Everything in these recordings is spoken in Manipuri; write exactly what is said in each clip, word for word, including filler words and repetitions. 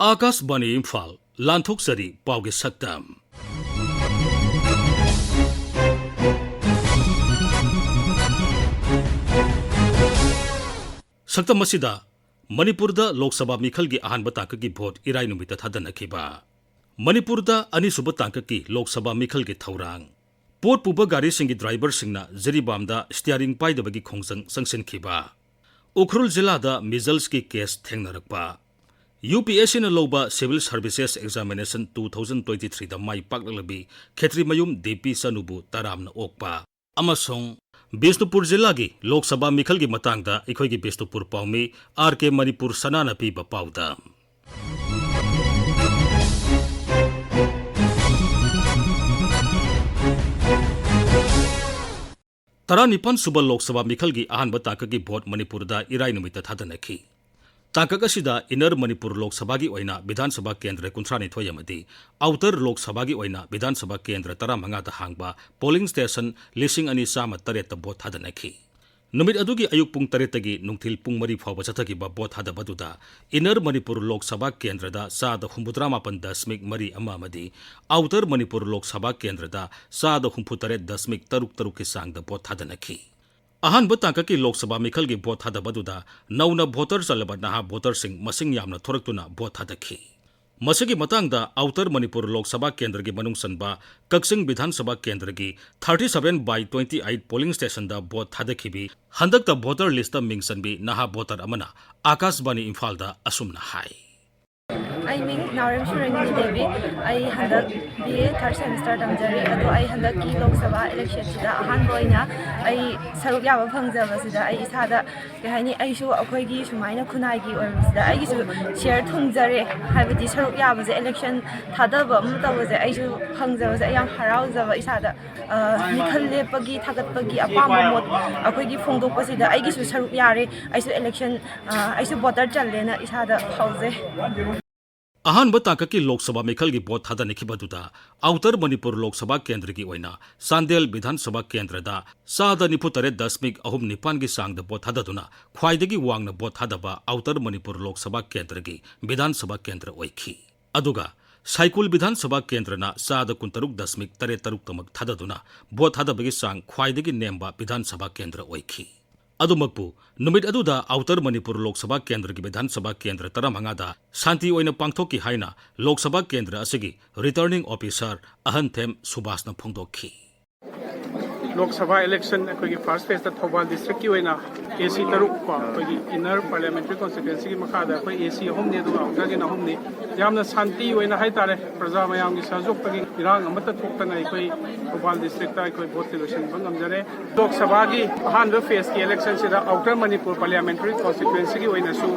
ꯑꯥꯀꯥꯁꯕꯥꯅꯤ ꯏꯝꯐꯥꯜ, ꯂꯥꯟꯊꯣꯛꯆꯔꯤ ꯄꯥꯎꯒꯤ ꯁꯛꯇꯝ꯫ ꯁꯛꯇꯝ ꯑꯁꯤꯗ ꯃꯅꯤꯄꯨꯔꯗ ꯂꯣꯛ ꯁꯚꯥ ꯃꯤꯈꯜꯒꯤ ꯑꯍꯥꯟꯕ ꯇꯥꯡꯀꯛꯀꯤ ꯚꯣꯠ ꯏꯔꯥꯏ ꯅꯨꯃꯤꯠꯇ ꯊꯥꯗꯅꯈꯤꯕ꯫ ꯃꯅꯤꯄꯨꯔꯗ ꯑꯅꯤꯁꯨꯕ ꯇꯥꯡꯀꯛꯀꯤ ꯂꯣꯛ ꯁꯚꯥ ꯃꯤꯈꯜꯒꯤ ꯊꯧꯔꯥꯡ꯫ ꯄꯣꯠ ꯄꯨꯕ ꯒꯥꯔꯤꯁꯤꯡꯒꯤ ꯗ꯭ꯔꯥꯏꯚꯔꯁꯤꯡꯅ ꯖꯤꯔꯤꯕꯥꯝꯗ ꯁ꯭ꯇꯤꯌꯥꯔꯤꯡ ꯄꯥꯏꯗꯕꯒꯤ ꯈꯣꯡꯖꯪ ꯆꯪꯁꯤꯟꯈꯤꯕ꯫ ꯎꯈ꯭ꯔꯨꯜ ꯖꯤꯂꯥꯗ ꯃꯤꯖꯜꯁꯀꯤ ꯀꯦꯁ ꯊꯦꯡꯅꯔꯛꯄ꯫ ꯌꯨ ꯄꯤ ꯑꯦꯁ ꯁꯤꯅ ꯂꯧꯕ Civil Services Examination two thousand twenty-threeꯗ ꯃꯥꯏ ꯄꯥꯛꯂꯛꯂꯕꯤ ꯈꯦꯇ꯭ꯔꯤꯃꯌꯨꯝ ꯗꯤ ꯄꯤ ꯆꯅꯨꯕꯨ ꯇꯔꯥꯝꯅ ꯑꯣꯛꯄ꯫ ꯑꯃꯁꯨꯡ ꯕꯤꯁꯅꯨꯄꯨꯔ ꯖꯤꯂꯥꯒꯤ ꯂꯣꯛ ꯁꯚꯥ ꯃꯤꯈꯜꯒꯤ ꯃꯇꯥꯡꯗ ꯑꯩꯈꯣꯏꯒꯤ ꯕꯤꯁꯅꯨꯄꯨꯔ ꯄꯥꯎꯃꯤ ꯑꯥꯔ ꯀꯦ ꯃꯅꯤꯄꯨꯔ ꯁꯅꯥꯅ ꯄꯤꯕ ꯄꯥꯎꯗ꯫ ꯇꯔꯥꯅꯤꯄꯥꯟ ꯁꯨꯕ ꯂꯣꯛ ꯁꯚꯥ ꯃꯤꯈꯜꯒꯤ ꯑꯍꯥꯟꯕ ꯇꯥꯡꯀꯛꯀꯤ ꯚꯣꯠ ꯃꯅꯤꯄꯨꯔꯗ ꯏꯔꯥꯏ ꯅꯨꯃꯤꯠꯇ ꯊꯥꯗꯅꯈꯤ꯫ ꯇꯥꯡꯀꯛ ꯑꯁꯤꯗ ꯏꯟꯅꯔ ꯃꯅꯤꯄꯨꯔ ꯂꯣꯛ ꯁꯚꯥꯒꯤ ꯑꯣꯏꯅ ꯕꯤꯙꯥꯟ ꯁꯚꯥ ꯀꯦꯟꯗ꯭ꯔ ꯀꯨꯟꯊ꯭ꯔꯥꯅꯤꯊꯣꯏ ꯑꯃꯗꯤ ꯑꯥꯎꯇꯔ ꯂꯣꯛ ꯁꯚꯥꯒꯤ ꯑꯣꯏꯅ ꯕꯤꯙꯥꯟ ꯁꯚꯥ ꯀꯦꯟꯗ꯭ꯔ ꯇꯔꯥꯃꯉꯥꯗ ꯍꯥꯡꯕ ꯄꯣꯂꯤꯡ ꯁ꯭ꯇꯦꯁꯟ ꯂꯤꯁꯤꯡ ꯑꯅꯤ ꯆꯥꯝꯃ ꯇꯔꯦꯠꯇ ꯚꯣꯠ ꯊꯥꯗꯅꯈꯤ꯫ ꯅꯨꯃꯤꯠ ꯑꯗꯨꯒꯤ ꯑꯌꯨꯛ ꯄꯨꯡ ꯇꯔꯦꯠꯇꯒꯤ ꯅꯨꯡꯊꯤꯜ ꯄꯨꯡ ꯃꯔꯤ ꯐꯥꯎꯕ ꯆꯠꯊꯈꯤꯕ ꯚꯣꯠ ꯊꯥꯗꯕꯗꯨꯗ ꯏꯟꯅꯔ ꯃꯅꯤꯄꯨꯔ ꯂꯣꯛ ꯁꯚꯥ ꯀꯦꯟꯗ꯭ꯔꯗ ꯆꯥꯗ ꯍꯨꯝꯐꯨꯇꯔꯥꯃꯥꯄꯟ ꯗꯁꯃꯤꯛ ꯃꯔꯤ ꯑꯃ ꯑꯃꯗꯤ ꯑꯥꯎꯇꯔ ꯃꯅꯤꯄꯨꯔ ꯂꯣꯛ ꯁꯚꯥ ꯀꯦꯟꯗ꯭ꯔꯗ ꯆꯥꯗ ꯍꯨꯝꯐꯨꯇꯔꯦꯠ ꯗꯁꯃꯤꯛ ꯇꯔꯨꯛ ꯇꯔꯨꯛꯀꯤ ꯆꯥꯡꯗ ꯚꯣꯠ ꯊꯥꯗꯅꯈꯤ꯫ ꯑꯍꯥꯟꯕ ꯇꯥꯡꯀꯛꯀꯤ ꯂꯣꯛ ꯁꯚꯥ ꯃꯤꯈꯜꯒꯤ ꯚꯣꯠ ꯊꯥꯗꯕꯗꯨꯗ ꯅꯧꯅ ꯚꯣꯇꯔ ꯆꯜꯂꯕ ꯅꯍꯥ ꯚꯣꯇꯔꯁꯤꯡ ꯃꯁꯤꯡ ꯌꯥꯝꯅ ꯊꯣꯔꯛꯇꯨꯅ ꯚꯣꯠ ꯊꯥꯗꯈꯤ꯫ ꯃꯁꯤꯒꯤ ꯃꯇꯥꯡꯗ ꯑꯥꯎꯇꯔ ꯃꯅꯤꯄꯨꯔ ꯂꯣꯛ ꯁꯚꯥ ꯀꯦꯟꯗ꯭ꯔꯒꯤ ꯃꯅꯨꯡ ꯆꯟꯕ ꯀꯛꯆꯤꯡ ꯕꯤꯙꯥꯟ ꯁꯚꯥ ꯀꯦꯟꯗ꯭ꯔꯒꯤ thirty seven by twenty eight polling ꯁ꯭ꯇꯦꯁꯟꯗ ꯚꯣꯠ ꯊꯥꯗꯈꯤꯕꯤ, ꯍꯟꯗꯛꯇ ꯚꯣꯇꯔ ꯂꯤꯁꯇ ꯃꯤꯡ ꯆꯟꯕꯤ ꯅꯍꯥ ꯚꯣꯇꯔ ꯑꯃꯅ ꯑꯥꯀꯥꯁꯕꯥꯅꯤ ꯏꯝꯐꯥꯜꯗ ꯑꯁꯨꯝꯅ ꯍꯥꯏ꯫ ꯑꯩ ꯃꯤꯡ ꯅꯥꯎꯔꯦꯝ ꯁꯨꯔꯦꯟꯗ꯭ꯔꯤ ꯗꯦꯕꯤ꯫ ꯑꯩ ꯍꯟꯗꯛ B A third semester ꯇꯝꯖꯔꯤ꯫ ꯑꯗꯣ ꯑꯩ ꯍꯟꯗꯛꯀꯤ ꯂꯣꯛ ꯁꯚꯥ ꯏꯂꯦꯛꯁꯟꯁꯤꯗ ꯑꯍꯥꯟꯕ ꯑꯣꯏꯅ ꯑꯩ ꯁꯔꯨꯛ ꯌꯥꯕ ꯐꯪꯖꯕꯁꯤꯗ ꯑꯩ ꯏꯁꯥꯗ, ꯀꯩ ꯍꯥꯏꯅꯤ, ꯑꯩꯁꯨ ꯑꯩꯈꯣꯏꯒꯤ ꯁꯨꯃꯥꯏꯅ ꯈꯨꯟꯅꯥꯏꯒꯤ ꯑꯣꯏꯕꯁꯤꯗ ꯑꯩꯒꯤꯁꯨ ꯁꯤꯌꯔ ꯊꯨꯡꯖꯔꯦ꯫ ꯍꯥꯏꯕꯗꯤ ꯁꯔꯨꯛ ꯌꯥꯕꯁꯦ, ꯏꯂꯦꯛꯁꯟ ꯊꯥꯗꯕ ꯑꯃ ꯇꯧꯕꯁꯦ ꯑꯩꯁꯨ ꯐꯪꯖꯕꯁꯦ ꯑꯩ ꯌꯥꯝ ꯍꯔꯥꯎꯖꯕ ꯏꯁꯥꯗ꯫ ꯑ, ꯃꯤꯈꯜ ꯂꯦꯞꯄꯒꯤ ꯊꯥꯒꯠꯄꯒꯤ ꯑꯄꯥꯝꯕ ꯃꯣꯠ ꯑꯩꯈꯣꯏꯒꯤ ꯐꯣꯡꯗꯣꯛꯄꯁꯤꯗ ꯑꯩꯒꯤꯁꯨ ꯁꯔꯨꯛ ꯌꯥꯔꯦ, ꯑꯩꯁꯨ ꯏꯂꯦꯛꯁꯟ, ꯑ, ꯑꯩꯁꯨ ꯚꯣꯇꯔ ꯆꯜꯂꯦꯅ ꯏꯁꯥꯗ ꯐꯥꯎꯖꯩ꯫ ꯑꯍꯥꯟꯕ ꯇꯥꯡꯀꯛꯀꯤ ꯂꯣꯛ ꯁꯚꯥ ꯃꯤꯈꯜꯒꯤ ꯚꯣꯠ ꯊꯥꯗꯅꯈꯤꯕꯗꯨꯗ ꯑꯥꯎꯇꯔ ꯃꯅꯤꯄꯨꯔ ꯂꯣꯛ ꯁꯚꯥ ꯀꯦꯟꯗ꯭ꯔꯒꯤ ꯑꯣꯏꯅ ꯆꯥꯟꯗꯦꯜ ꯕꯤꯙꯥꯟ ꯁꯚꯥ ꯀꯦꯟꯗ꯭ꯔꯗ ꯆꯥꯗ ꯅꯤꯐꯨ ꯇꯔꯦꯠ ꯗꯁꯃꯤꯛ ꯑꯍꯨꯝ ꯅꯤꯄꯥꯟꯒꯤ ꯆꯥꯡꯗ ꯚꯣꯠ ꯊꯥꯗꯗꯨꯅ ꯈ꯭ꯋꯥꯏꯗꯒꯤ ꯋꯥꯡꯅ ꯚꯣꯠ ꯊꯥꯗꯕ ꯑꯥꯎꯇꯔ ꯃꯅꯤꯄꯨꯔ ꯂꯣꯛ ꯁꯚꯥ ꯀꯦꯟꯗ꯭ꯔꯒꯤ ꯕꯤꯙꯥꯟ ꯁꯚꯥ ꯀꯦꯟꯗ꯭ꯔ ꯑꯣꯏꯈꯤ꯫ ꯑꯗꯨꯒ ꯁꯥꯏꯀꯨꯜ ꯕꯤꯙꯥꯟ ꯁꯚꯥ ꯀꯦꯟꯗ꯭ꯔꯅ ꯆꯥꯗ ꯀꯨꯟꯇꯔꯨꯛ ꯗꯁꯃꯤꯛ ꯇꯔꯦꯠ ꯇꯔꯨꯛꯇꯃꯛ ꯊꯥꯗꯗꯨꯅ ꯚꯣꯠ ꯊꯥꯗꯕꯒꯤ ꯆꯥꯡ ꯈ꯭ꯋꯥꯏꯗꯒꯤ ꯅꯦꯝꯕ ꯕꯤꯙꯥꯟ ꯁꯚꯥ ꯀꯦꯟꯗ꯭ꯔ ꯑꯣꯏꯈꯤ꯫ ꯑꯗꯨꯃꯛꯄꯨ, ꯅꯨꯃꯤꯠ ꯑꯗꯨꯗ ꯑꯥꯎꯇꯔ ꯃꯅꯤꯄꯨꯔ ꯂꯣꯛ ꯁꯚꯥ ꯀꯦꯟꯗ꯭ꯔꯒꯤ ꯕꯤꯙꯥꯟ ꯁꯚꯥ ꯀꯦꯟꯗ꯭ꯔ ꯇꯔꯥꯃꯉꯥꯗ ꯁꯥꯟꯇꯤ ꯑꯣꯏꯅ ꯄꯥꯡꯊꯣꯛꯈꯤ ꯍꯥꯏꯅ ꯂꯣꯛ ꯁꯚꯥ ꯀꯦꯟꯗ꯭ꯔ ꯑꯁꯤꯒꯤ ꯔꯤꯇꯔꯅꯤꯡ ꯑꯣꯐꯤꯁꯥꯔ ꯑꯍꯟꯊꯦꯝ ꯁꯨꯕꯥꯁꯅ ꯐꯣꯡꯗꯣꯛꯈꯤ꯫ ꯂꯣꯛ ꯁꯚꯥ ꯏꯂꯦꯛꯁꯟ ꯑꯩꯈꯣꯏꯒꯤ ꯐꯥꯔꯁ ꯐꯦꯁꯇ ꯊꯧꯕꯥꯜ ꯗꯤꯁꯇ꯭ꯔꯤꯛꯀꯤ ꯑꯣꯏꯅ ꯑꯦ ꯁꯤ ꯇꯔꯨꯛ ꯀꯣ, ꯑꯩꯈꯣꯏꯒꯤ ꯏꯟꯅꯔ ꯄꯥꯔꯂꯤꯌꯥꯃꯦꯟꯇꯔꯤ ꯀꯣꯟꯁꯇꯤꯇ꯭ꯋꯦꯟꯁꯤꯒꯤ ꯃꯈꯥꯗ ꯑꯩꯈꯣꯏ ꯑꯦ ꯁꯤ ꯑꯍꯨꯝꯅꯤ, ꯑꯗꯨꯒ ꯑꯥꯎꯇꯔꯒꯤꯅ ꯑꯍꯨꯝꯅꯤ꯫ ꯌꯥꯝꯅ ꯁꯥꯟꯇꯤ ꯑꯣꯏꯅ ꯍꯥꯏꯇꯥꯔꯦ, ꯄ꯭ꯔꯖꯥ ꯃꯌꯥꯝꯒꯤ ꯁꯍꯖꯣꯛꯇꯒꯤ ꯏꯔꯥꯡ ꯑꯃꯠꯇ ꯊꯣꯛꯇꯅ ꯑꯩꯈꯣꯏ ꯊꯧꯕꯥꯜ ꯗꯤꯁꯇ꯭ꯔꯤꯛꯇ ꯑꯩꯈꯣꯏ ꯚꯣꯠꯁꯦ ꯂꯣꯏꯁꯤꯟꯕ ꯉꯝꯖꯔꯦ꯫ ꯂꯣꯛ ꯁꯚꯥꯒꯤ ꯑꯍꯥꯟꯕ ꯐꯦꯁꯀꯤ ꯏꯂꯦꯛꯁꯟꯁꯤꯗ ꯑꯥꯎꯇꯔ ꯃꯅꯤꯄꯨꯔ ꯄꯥꯔꯂꯤꯌꯥꯃꯦꯟꯇꯔꯤ ꯀꯣꯟꯁꯇꯤꯇ꯭ꯋꯦꯟꯁꯤꯒꯤ ꯑꯣꯏꯅꯁꯨ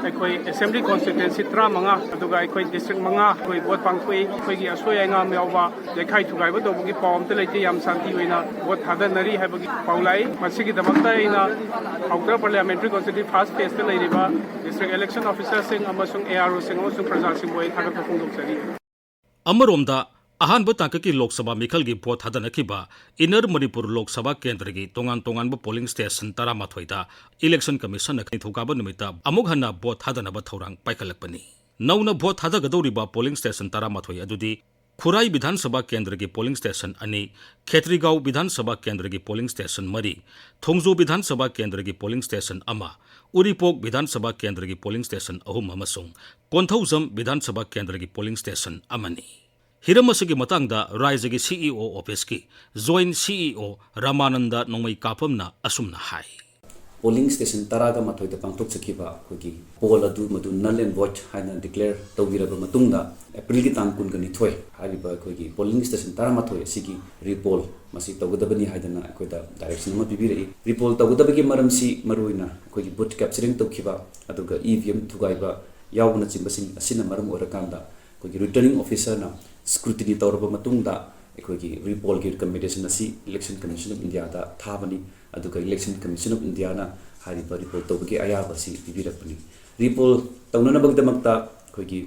ꯑꯩꯈꯣꯏ ꯑꯦꯁꯦꯝꯕ꯭ꯂꯤ ꯀꯣꯟꯁꯇꯤꯇ꯭ꯋꯦꯟꯁꯤ ꯇꯔꯥꯃꯉꯥ, ꯑꯗꯨꯒ ꯑꯩꯈꯣꯏ ꯗꯤꯁꯇ꯭ꯔꯤꯛ ꯃꯉꯥ ꯑꯩꯈꯣꯏ ꯚꯣꯠ ꯄꯥꯡꯊꯣꯛꯏ꯫ ꯑꯩꯈꯣꯏꯒꯤ ꯑꯁꯣꯏ ꯑꯉꯥꯝ ꯌꯥꯎꯕ, ꯌꯩꯈꯥꯏ ꯊꯨꯒꯥꯏꯕ ꯇꯧꯕꯒꯤ ꯄꯥꯎ ꯑꯝꯇ ꯂꯩꯇꯦ꯫ ꯌꯥꯝ ꯁꯥꯟꯇꯤ ꯑꯣꯏꯅ ꯚꯣꯠ ꯊꯥꯗꯅꯔꯤ ꯍꯥꯏꯕꯒꯤ ꯄꯥꯎ ꯂꯥꯛꯏ꯫ ꯃꯁꯤꯒꯤꯗꯃꯛꯇ ꯑꯩꯅ ꯑꯥꯎꯇꯔ ꯄꯥꯔꯂꯤꯌꯥꯃꯦꯟꯇꯔꯤ ꯀꯣꯟꯁꯇꯤꯇ꯭ꯋꯦꯟꯁꯤ ꯐꯥꯔꯁ ꯐꯦꯁꯇ ꯂꯩꯔꯤꯕ ꯗꯤꯁꯇ꯭ꯔꯤꯛ ꯏꯂꯦꯛꯁꯟ ꯑꯣꯐꯤꯁꯔꯁꯤꯡ ꯑꯃꯁꯨꯡ ꯑꯦ ꯑꯥꯔ ꯑꯣꯁꯤꯡ ꯑꯃꯁꯨꯡ ꯄ꯭ꯔꯖꯥꯁꯤꯡꯕꯨ ꯑꯩ ꯊꯥꯒꯠꯄ ꯐꯣꯡꯗꯣꯛꯆꯔꯤ꯫ ꯑꯃꯔꯣꯝꯗ, ꯑꯍꯥꯟꯕ ꯇꯥꯡꯀꯛꯀꯤ ꯂꯣꯛ ꯁꯚꯥ ꯃꯤꯈꯜꯒꯤ ꯚꯣꯠ ꯊꯥꯗꯅꯈꯤꯕ ꯏꯟꯅꯔ ꯃꯅꯤꯄꯨꯔ ꯂꯣꯛ ꯁꯚꯥ ꯀꯦꯟꯗ꯭ꯔꯒꯤ ꯇꯣꯉꯥꯟ ꯇꯣꯉꯥꯟꯕ ꯄꯣꯂꯤꯡ ꯁ꯭ꯇꯦꯁꯟ ꯇꯔꯥꯃꯥꯊꯣꯏꯗ ꯏꯂꯦꯛꯁꯟ ꯀꯃꯤꯁꯟꯅ ꯅꯤꯡꯊꯧꯀꯥꯕ ꯅꯨꯃꯤꯠꯇ ꯑꯃꯨꯛ ꯍꯟꯅ ꯚꯣꯠ ꯊꯥꯗꯅꯕ ꯊꯧꯔꯥꯡ ꯄꯥꯏꯈꯠꯂꯛꯄꯅꯤ꯫ ꯅꯧꯅ ꯚꯣꯠ ꯊꯥꯗꯒꯗꯧꯔꯤꯕ ꯄꯣꯂꯤꯡ ꯁ꯭ꯇꯦꯁꯟ ꯇꯔꯥꯃꯥꯊꯣꯏ ꯑꯗꯨꯗꯤ ꯈꯨꯔꯥꯏ ꯕꯤꯙꯥꯟ ꯁꯚꯥ ꯀꯦꯟꯗ꯭ꯔꯒꯤ ꯄꯣꯂꯤꯡ ꯁ꯭ꯇꯦꯁꯟ ꯑꯅꯤ, ꯈꯦꯇ꯭ꯔꯤꯒꯥꯎ ꯕꯤꯙꯥꯟ ꯁꯚꯥ ꯀꯦꯟꯗ꯭ꯔꯒꯤ ꯄꯣꯂꯤꯡ ꯁ꯭ꯇꯦꯁꯟ ꯃꯔꯤ, ꯊꯣꯡꯖꯨ ꯕꯤꯙꯥꯟ ꯁꯚꯥ ꯀꯦꯟꯗ꯭ꯔꯒꯤ ꯄꯣꯂꯤꯡ ꯁ꯭ꯇꯦꯁꯟ ꯑꯃ, ꯎꯔꯤꯄꯣꯛ ꯕꯤꯙꯥꯟ ꯁꯚꯥ ꯀꯦꯟꯗ꯭ꯔꯒꯤ ꯄꯣꯂꯤꯡ ꯁ꯭ꯇꯦꯁꯟ ꯑꯍꯨꯝ ꯑꯃꯁꯨꯡ ꯀꯣꯟꯊꯧꯖꯝ ꯕꯤꯙꯥꯟ ꯁꯚꯥ ꯀꯦꯟꯗ꯭ꯔꯒꯤ ꯄꯣꯂꯤꯡ ꯁ꯭ꯇꯦꯁꯟ ꯑꯃꯅꯤ꯫ ꯍꯤꯔꯝ ꯑꯁꯤꯒꯤ ꯃꯇꯥꯡꯗ ꯔꯥꯏꯖ꯭ꯌꯒꯤ ꯁꯤ ꯏ ꯑꯣ ꯑꯣꯐꯤꯁꯀꯤ ꯖꯣꯏꯟꯠ ꯁꯤ ꯏ ꯑꯣ ꯔꯥꯃꯥꯅꯟꯗ ꯅꯣꯡꯃꯩ ꯀꯥꯞꯄꯝꯅ ꯑꯁꯨꯝꯅ ꯍꯥꯏ꯫ ꯄꯣꯂꯤꯡ ꯁ꯭ꯇꯦꯁꯟ ꯇꯔꯥꯒ ꯃꯥꯊꯣꯏꯗ ꯄꯥꯡꯊꯣꯛꯆꯈꯤꯕ ꯑꯩꯈꯣꯏꯒꯤ ꯄꯣꯜ ꯑꯗꯨ ꯃꯗꯨ null and void ꯍꯥꯏꯅ declare ꯇꯧꯕꯤꯔꯕ ꯃꯇꯨꯡꯗ, ꯑꯦꯄ꯭ꯔꯤꯜꯒꯤ ꯇꯥꯡ ꯀꯨꯟꯒ ꯅꯤꯊꯣꯏ ꯍꯥꯏꯔꯤꯕ ꯑꯩꯈꯣꯏꯒꯤ ꯄꯣꯂꯤꯡ ꯁ꯭ꯇꯦꯁꯟ ꯇꯔꯥꯃꯥꯊꯣꯏ ꯑꯁꯤꯒꯤ ꯔꯤꯄꯣꯜ ꯃꯁꯤ ꯇꯧꯒꯗꯕꯅꯤ ꯍꯥꯏꯗꯅ ꯑꯩꯈꯣꯏꯗ ꯗꯥꯏꯔꯦꯛꯁꯟ ꯑꯃ ꯄꯤꯕꯤꯔꯛꯏ꯫ ꯔꯤꯄꯣꯜ ꯇꯧꯒꯗꯕꯒꯤ ꯃꯔꯝꯁꯤ ꯃꯔꯨꯑꯣꯏꯅ ꯑꯩꯈꯣꯏꯒꯤ ꯕꯨꯠ ꯀꯦꯞꯆꯔꯤꯡ ꯇꯧꯈꯤꯕ ꯑꯗꯨꯒ ꯏ ꯚꯤ ꯑꯦꯝ ꯊꯨꯒꯥꯏꯕ ꯌꯥꯎꯕꯅꯆꯤꯡꯕꯁꯤꯡ ꯑꯁꯤꯅ ꯃꯔꯝ ꯑꯣꯏꯔꯀꯥꯟꯗ, ꯑꯩꯈꯣꯏꯒꯤ ꯔꯤꯇꯔꯅꯤꯡ ꯑꯣꯐꯤꯁꯔꯅ ꯁ꯭ꯀ꯭ꯔꯨꯇꯤꯅꯤ ꯇꯧꯔꯕ ꯃꯇꯨꯡꯗ, ꯑꯩꯈꯣꯏꯒꯤ ꯔꯤꯄꯣꯜꯒꯤ ꯔꯤꯀꯃꯦꯟꯗꯦꯁꯟ ꯑꯁꯤ ꯏꯂꯦꯛꯁꯟ ꯀꯃꯤꯁꯟ ꯑꯣꯐ ꯏꯟꯗꯤꯌꯥꯗ ꯊꯥꯕꯅꯤ꯫ ꯑꯗꯨꯒ ꯏꯂꯦꯛꯁꯟ ꯀꯃꯤꯁꯟ ꯑꯣꯐ ꯏꯟꯗꯤꯌꯥꯅ ꯍꯥꯏꯔꯤꯕ ꯔꯤꯄꯣꯜ ꯇꯧꯕꯒꯤ ꯑꯌꯥꯕ ꯑꯁꯤ ꯄꯤꯕꯤꯔꯛꯄꯅꯤ꯫ ꯔꯤꯄꯣꯜ ꯇꯧꯅꯅꯕꯒꯤꯗꯃꯛꯇ ꯑꯩꯈꯣꯏꯒꯤ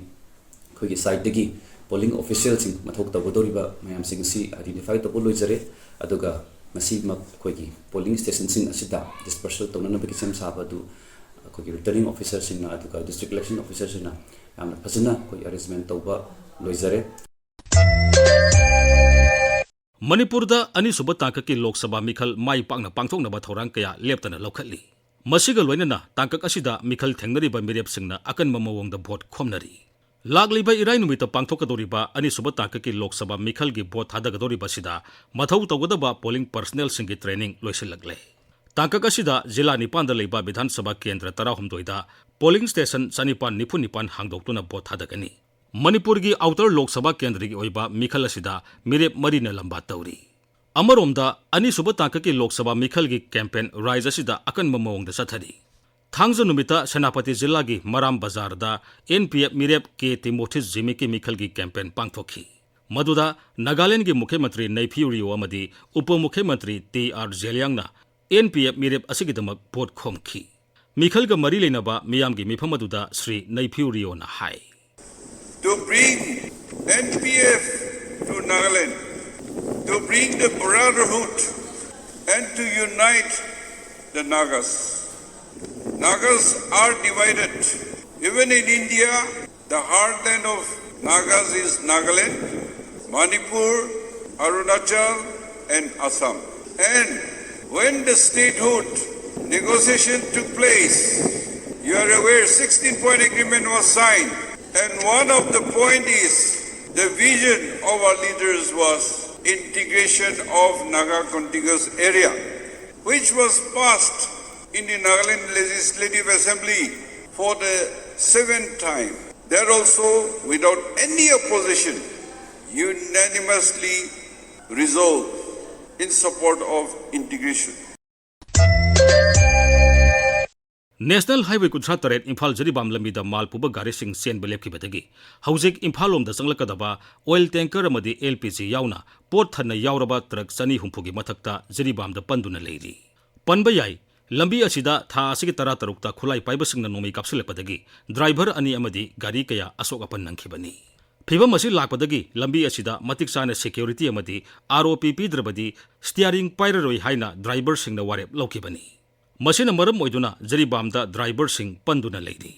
ꯑꯩꯈꯣꯏꯒꯤ ꯁꯥꯏꯠꯇꯒꯤ ꯄꯣꯂꯤꯡ ꯑꯣꯐꯤꯁꯤꯌꯦꯜꯁꯤꯡ ꯃꯊꯧ ꯇꯧꯒꯗꯧꯔꯤꯕ ꯃꯌꯥꯝꯁꯤꯡ ꯑꯁꯤ ꯑꯥꯏꯗꯦꯟꯇꯤꯐꯥꯏ ꯇꯧꯕ ꯂꯣꯏꯖꯔꯦ꯫ ꯑꯗꯨꯒ ꯉꯁꯤꯃꯛ ꯑꯩꯈꯣꯏꯒꯤ ꯄꯣꯂꯤꯡ ꯁ꯭ꯇꯦꯁꯟꯁꯤꯡ ꯑꯁꯤꯗ ꯗꯤꯁꯄꯔꯁꯦꯜ ꯇꯧꯅꯅꯕꯒꯤ ꯁꯦꯝ ꯁꯥꯕ ꯑꯗꯨ ꯑꯩꯈꯣꯏꯒꯤ ꯔꯤꯇꯔꯅꯤꯡ ꯑꯣꯐꯤꯁꯥꯔꯁꯤꯡꯅ ꯑꯗꯨꯒ ꯗꯤꯁꯇ꯭ꯔꯤꯛ ꯏꯂꯦꯛꯁꯟ ꯑꯣꯐꯤꯁꯥꯔꯁꯤꯡꯅ ꯌꯥꯝꯅ ꯐꯖꯅ ꯑꯩꯈꯣꯏ ꯑꯦꯔꯦꯟꯖꯃꯦꯟ ꯇꯧꯕ ꯂꯣꯏꯖꯔꯦ꯫ ꯃꯅꯤꯄꯨꯔꯗ ꯑꯅꯤꯁꯨꯕ ꯇꯥꯡꯀꯛꯀꯤ ꯂꯣꯛ ꯁꯚꯥ ꯃꯤꯈꯜ ꯃꯥꯏ ꯄꯥꯛꯅ ꯄꯥꯡꯊꯣꯛꯅꯕ ꯊꯧꯔꯥꯡ ꯀꯌꯥ ꯂꯦꯞꯇꯅ ꯂꯧꯈꯠꯂꯤ꯫ ꯃꯁꯤꯒ ꯂꯣꯏꯅꯅ ꯇꯥꯡꯀꯛ ꯑꯁꯤꯗ ꯃꯤꯈꯜ ꯊꯦꯡꯅꯔꯤꯕ ꯃꯤꯔꯦꯞꯁꯤꯡꯅ ꯑꯀꯟꯕ ꯃꯑꯣꯡꯗ ꯚꯣꯠ ꯈꯣꯝꯅꯔꯤ꯫ ꯂꯥꯛꯂꯤꯕ ꯏꯔꯥꯏ ꯅꯨꯃꯤꯠꯇ ꯄꯥꯡꯊꯣꯛꯀꯗꯧꯔꯤꯕ ꯑꯅꯤꯁꯨꯕ ꯇꯥꯡꯀꯛꯀꯤ ꯂꯣꯛ ꯁꯚꯥ ꯃꯤꯈꯜꯒꯤ ꯚꯣꯠ ꯊꯥꯗꯒꯗꯧꯔꯤꯕꯁꯤꯗ ꯃꯊꯧ ꯇꯧꯒꯗꯕ ꯄꯣꯂꯤꯡ ꯄꯔꯁꯅꯦꯜꯁꯤꯡꯒꯤ ꯇ꯭ꯔꯦꯅꯤꯡ ꯂꯣꯏꯁꯤꯜꯂꯛꯂꯦ꯫ ꯇꯥꯡꯀꯛ ꯑꯁꯤꯗ ꯖꯤꯂꯥ ꯅꯤꯄꯥꯟꯗ ꯂꯩꯕ ꯕꯤꯙꯥꯟ ꯁꯚꯥ ꯀꯦꯟꯗ꯭ꯔ ꯇꯔꯥꯍꯨꯝꯗꯣꯏꯗ ꯄꯣꯂꯤꯡ ꯁ꯭ꯇꯦꯁꯟ ꯆꯅꯤꯄꯥꯟ ꯅꯤꯐꯨ ꯅꯤꯄꯥꯟ ꯍꯥꯡꯗꯣꯛꯇꯨꯅ ꯚꯣꯠ ꯊꯥꯗꯒꯅꯤ꯫ ꯃꯅꯤꯄꯨꯔꯒꯤ ꯑꯥꯎꯇꯔ ꯂꯣꯛ ꯁꯚꯥ ꯀꯦꯟꯗ꯭ꯔꯒꯤ ꯑꯣꯏꯕ ꯃꯤꯈꯜ ꯑꯁꯤꯗ ꯃꯤꯔꯦꯞ ꯃꯔꯤꯅ ꯂꯝꯕꯥ ꯇꯧꯔꯤ꯫ ꯑꯃꯔꯣꯝꯗ, ꯑꯅꯤꯁꯨꯕ ꯇꯥꯡꯀꯛꯀꯤ ꯂꯣꯛ ꯁꯚꯥ ꯃꯤꯈꯜꯒꯤ ꯀꯦꯝꯄꯦꯟ ꯔꯥꯏꯖ ꯑꯁꯤꯗ ꯑꯀꯟꯕ ꯃꯑꯣꯡꯗ ꯆꯠꯊꯔꯤ꯫ ꯊꯥꯡꯖ ꯅꯨꯃꯤꯠꯇ ꯁꯦꯅꯥꯄꯇꯤ ꯖꯤꯂꯥꯒꯤ ꯃꯔꯥꯝ ꯕꯖꯥꯔꯗ ꯑꯦꯟ ꯄꯤ ꯑꯦꯐ ꯃꯤꯔꯦꯞ ꯀꯦ ꯇꯤꯃꯣꯊꯤꯁ ꯖꯤꯃꯤꯀꯤ ꯃꯤꯈꯜꯒꯤ ꯀꯦꯝꯄꯦꯟ ꯄꯥꯡꯊꯣꯛꯈꯤ꯫ ꯃꯗꯨꯗ ꯅꯥꯒꯥꯂꯦꯟꯗꯒꯤ ꯃꯨꯈ꯭ꯌ ꯃꯟꯇ꯭ꯔꯤ ꯅꯩꯐꯤꯌꯨ ꯔꯤꯑꯣ ꯑꯃꯗꯤ ꯎꯄ ꯃꯨꯈ꯭ꯌ ꯃꯟꯇ꯭ꯔꯤ ꯇꯤ ꯑꯥꯔ ꯖꯦꯂꯤꯌꯥꯡꯅ ꯑꯦꯟ ꯄꯤ ꯑꯦꯐ ꯃꯤꯔꯦꯞ ꯑꯁꯤꯒꯤꯗꯃꯛ ꯚꯣꯠ ꯈꯣꯝꯈꯤ꯫ ꯃꯤꯈꯜꯒ ꯃꯔꯤ ꯂꯩꯅꯕ ꯃꯤꯌꯥꯝꯒꯤ ꯃꯤꯐꯝ ꯑꯗꯨꯗ ꯁ꯭ꯔꯤ ꯅꯩꯐꯤꯌꯨ ꯔꯤꯑꯣꯅ ꯍꯥꯏ꯫ To bring N P F to Nagaland, to bring the brotherhood and to unite the Nagas. Nagas are divided. Even in India, the heartland of Nagas is Nagaland, Manipur, Arunachal, and Assam. And when the statehood negotiation took place, you are aware, sixteen point agreement was signed. And one of the point is the vision of our leaders was integration of Naga contiguous area, which was passed in the Nagaland Legislative Assembly for the seventh time. That also, without any opposition, unanimously resolved in support of integration. National highway ꯀꯨꯟꯊ꯭ꯔꯥ ꯇꯔꯦꯠ ꯏꯝꯐꯥꯜ ꯖꯤꯔꯤꯕꯥꯝ ꯂꯝꯕꯤꯗ ꯃꯥꯜ ꯄꯨꯕ ꯒꯥꯔꯤꯁꯤꯡ ꯆꯦꯟꯕ ꯂꯦꯞꯈꯤꯕꯗꯒꯤ ꯍꯧꯖꯤꯛ ꯏꯝꯐꯥꯜ ꯂꯣꯝꯗ ꯆꯪꯂꯛꯀꯗꯕ ꯑꯣꯏꯜ ꯇꯦꯡꯀꯔ ꯑꯃꯗꯤ ꯑꯦꯜ ꯄꯤ ꯖꯤ ꯌꯥꯎꯅ ꯄꯣꯠ ꯊꯟꯅ ꯌꯥꯎꯔꯕ ꯇ꯭ꯔꯛ ꯆꯅꯤ ꯍꯨꯝꯐꯨꯒꯤ ꯃꯊꯛꯇ ꯖꯤꯔꯤꯕꯥꯝꯗ ꯄꯟꯗꯨꯅ ꯂꯩꯔꯤ꯫ ꯄꯟꯕ ꯌꯥꯏ, ꯂꯝꯕꯤ ꯑꯁꯤꯗ ꯊꯥ ꯑꯁꯤꯒꯤ ꯇꯔꯥꯇꯔꯨꯛꯇ ꯈꯨꯠꯂꯥꯏ ꯄꯥꯏꯕꯁꯤꯡꯅ ꯅꯣꯡꯃꯩ ꯀꯥꯞꯁꯤꯜꯂꯛꯄꯗꯒꯤ ꯗ꯭ꯔꯥꯏꯚꯔ ꯑꯅꯤ ꯑꯃꯗꯤ ꯒꯥꯔꯤ ꯀꯌꯥ ꯑꯁꯣꯛ ꯑꯄꯟ ꯅꯪꯈꯤꯕꯅꯤ꯫ ꯐꯤꯚꯝ ꯑꯁꯤ ꯂꯥꯛꯄꯗꯒꯤ ꯂꯝꯕꯤ ꯑꯁꯤꯗ ꯃꯇꯤꯛ ꯆꯥꯅ ꯁꯦꯀ꯭ꯌꯨꯔꯤꯇꯤ ꯑꯃꯗꯤ ꯑꯥꯔ ꯑꯣ ꯄꯤ ꯄꯤꯗ꯭ꯔꯕꯗꯤ ꯁ꯭ꯇꯤꯌꯥꯔꯤꯡ ꯄꯥꯏꯔꯔꯣꯏ ꯍꯥꯏꯅ ꯗ꯭ꯔꯥꯏꯚꯔꯁꯤꯡꯅ ꯋꯥꯔꯦꯞ ꯂꯧꯈꯤꯕꯅꯤ꯫ ꯃꯁꯤꯅ ꯃꯔꯝ ꯑꯣꯏꯗꯨꯅ ꯖꯤꯔꯤꯕꯥꯝꯗ ꯗ꯭ꯔꯥꯏꯚꯔꯁꯤꯡ ꯄꯟꯗꯨꯅ ꯂꯩꯔꯤ꯫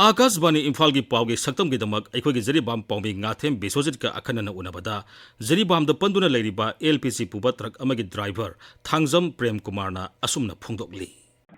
ꯑꯥꯀꯥꯁꯕꯥꯅꯤ ꯏꯝꯐꯥꯜꯒꯤ ꯄꯥꯎꯒꯤ ꯁꯛꯇꯝꯒꯤꯗꯃꯛ ꯑꯩꯈꯣꯏꯒꯤ ꯖꯤꯔꯤꯕꯥꯝ ꯄꯥꯎꯃꯤ ꯉꯥꯊꯦꯝ ꯕꯤꯁ꯭ꯋꯖꯤꯠꯀ ꯑꯈꯟꯅꯅ ꯎꯅꯕꯗ, ꯖꯤꯔꯤꯕꯥꯝꯗ ꯄꯟꯗꯨꯅ ꯂꯩꯔꯤꯕ ꯑꯦꯜ ꯄꯤ ꯖꯤ ꯄꯨꯕ ꯇ꯭ꯔꯛ ꯑꯃꯒꯤ ꯗ꯭ꯔꯥꯏꯚꯔ ꯊꯥꯡꯖꯝ ꯄ꯭ꯔꯦꯝ ꯀꯨꯃꯥꯔꯅ ꯑꯁꯨꯝꯅ ꯐꯣꯡꯗꯣꯛꯂꯤ꯫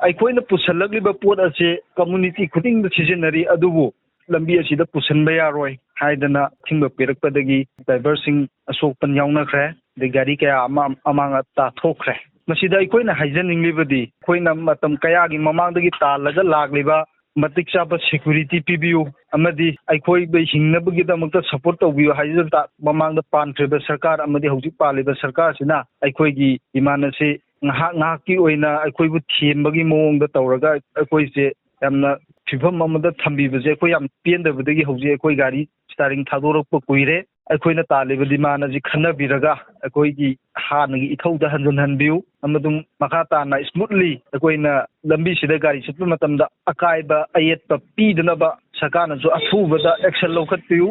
ꯑꯩꯈꯣꯏꯅ ꯄꯨꯁꯜꯂꯛꯂꯤꯕ ꯄꯣꯠ ꯑꯁꯤ ꯀꯝꯃꯨꯅꯤꯇꯤ ꯈꯨꯗꯤꯡꯗ ꯁꯤꯖꯤꯟꯅꯔꯤ, ꯑꯗꯨꯕꯨ ꯂꯝꯕꯤ ꯑꯁꯤꯗ ꯄꯨꯁꯟꯕ ꯌꯥꯔꯣꯏ ꯍꯥꯏꯗꯅ ꯑꯊꯤꯡꯕ ꯄꯤꯔꯛꯄꯗꯒꯤ ꯗ꯭ꯔꯥꯏꯚꯔꯁꯤꯡ ꯑꯁꯣꯛ ꯑꯄꯟ ꯌꯥꯎꯅꯈ꯭ꯔꯦ, ꯑꯗꯩ ꯒꯥꯔꯤ ꯀꯌꯥ ꯑꯃ ꯑꯃꯥꯡ ꯑꯇꯥ ꯊꯣꯛꯈ꯭ꯔꯦ꯫ ꯃꯁꯤꯗ ꯑꯩꯈꯣꯏꯅ ꯍꯥꯏꯖꯅꯤꯡꯂꯤꯕꯗꯤ, ꯑꯩꯈꯣꯏꯅ ꯃꯇꯝ ꯀꯌꯥꯒꯤ ꯃꯃꯥꯡꯗꯒꯤ ꯇꯥꯜꯂꯒ ꯂꯥꯛꯂꯤꯕ ꯃꯇꯤꯛ ꯆꯥꯕ ꯁꯦꯀ꯭ꯌꯨꯔꯤꯇꯤ ꯄꯤꯕꯤꯌꯨ ꯑꯃꯗꯤ ꯑꯩꯈꯣꯏꯕꯨ ꯍꯤꯡꯅꯕꯒꯤꯗꯃꯛꯇ ꯁꯄꯣꯔꯠ ꯇꯧꯕꯤꯌꯨ ꯍꯥꯏꯗꯨꯅ ꯃꯃꯥꯡꯗ ꯄꯥꯟꯈ꯭ꯔꯤꯕ ꯁꯔꯀꯥꯔ ꯑꯃꯗꯤ ꯍꯧꯖꯤꯛ ꯄꯥꯜꯂꯤꯕ ꯁꯔꯀꯥꯔꯁꯤꯅ ꯑꯩꯈꯣꯏꯒꯤ ꯗꯤꯃꯥꯟ ꯑꯁꯤ ꯉꯥꯏꯍꯥꯛ ꯉꯥꯏꯍꯥꯛꯀꯤ ꯑꯣꯏꯅ ꯑꯩꯈꯣꯏꯕꯨ ꯊꯦꯝꯕꯒꯤ ꯃꯑꯣꯡꯗ ꯇꯧꯔꯒ ꯑꯩꯈꯣꯏꯁꯦ ꯌꯥꯝꯅ ꯐꯤꯕꯝ ꯑꯃꯗ ꯊꯝꯕꯤꯕꯁꯦ ꯑꯩꯈꯣꯏ ꯌꯥꯝ ꯄꯦꯟꯗꯕꯗꯒꯤ ꯍꯧꯖꯤꯛ ꯑꯩꯈꯣꯏ ꯒꯥꯔꯤ ꯁ꯭ꯇꯥꯔꯤꯡ ꯊꯥꯗꯣꯔꯛꯄ ꯀꯨꯏꯔꯦ꯫ ꯑꯩꯈꯣꯏꯅ ꯇꯥꯜꯂꯤꯕ ꯗꯤꯃꯥꯟ ꯑꯁꯤ ꯈꯟꯅꯕꯤꯔꯒ ꯑꯩꯈꯣꯏꯒꯤ ꯍꯥꯟꯅꯒꯤ ꯏꯊꯧꯗ ꯍꯟꯖꯤꯟꯍꯟꯕꯤꯌꯨ ꯑꯃꯁꯨꯡ ꯃꯈꯥ ꯇꯥꯅ ꯁ꯭ꯃꯨꯠꯂꯤ ꯑꯩꯈꯣꯏꯅ ꯂꯝꯕꯤꯁꯤꯗ ꯒꯥꯔꯤ ꯆꯠꯄ ꯃꯇꯝꯗ ꯑꯀꯥꯏꯕ ꯑꯌꯦꯠꯄ ꯄꯤꯗꯅꯕ ꯁꯔꯀꯥꯔꯅꯁꯨ ꯑꯊꯨꯕꯗ ꯑꯦꯛꯁꯟ ꯂꯧꯈꯠꯄꯤꯌꯨ꯫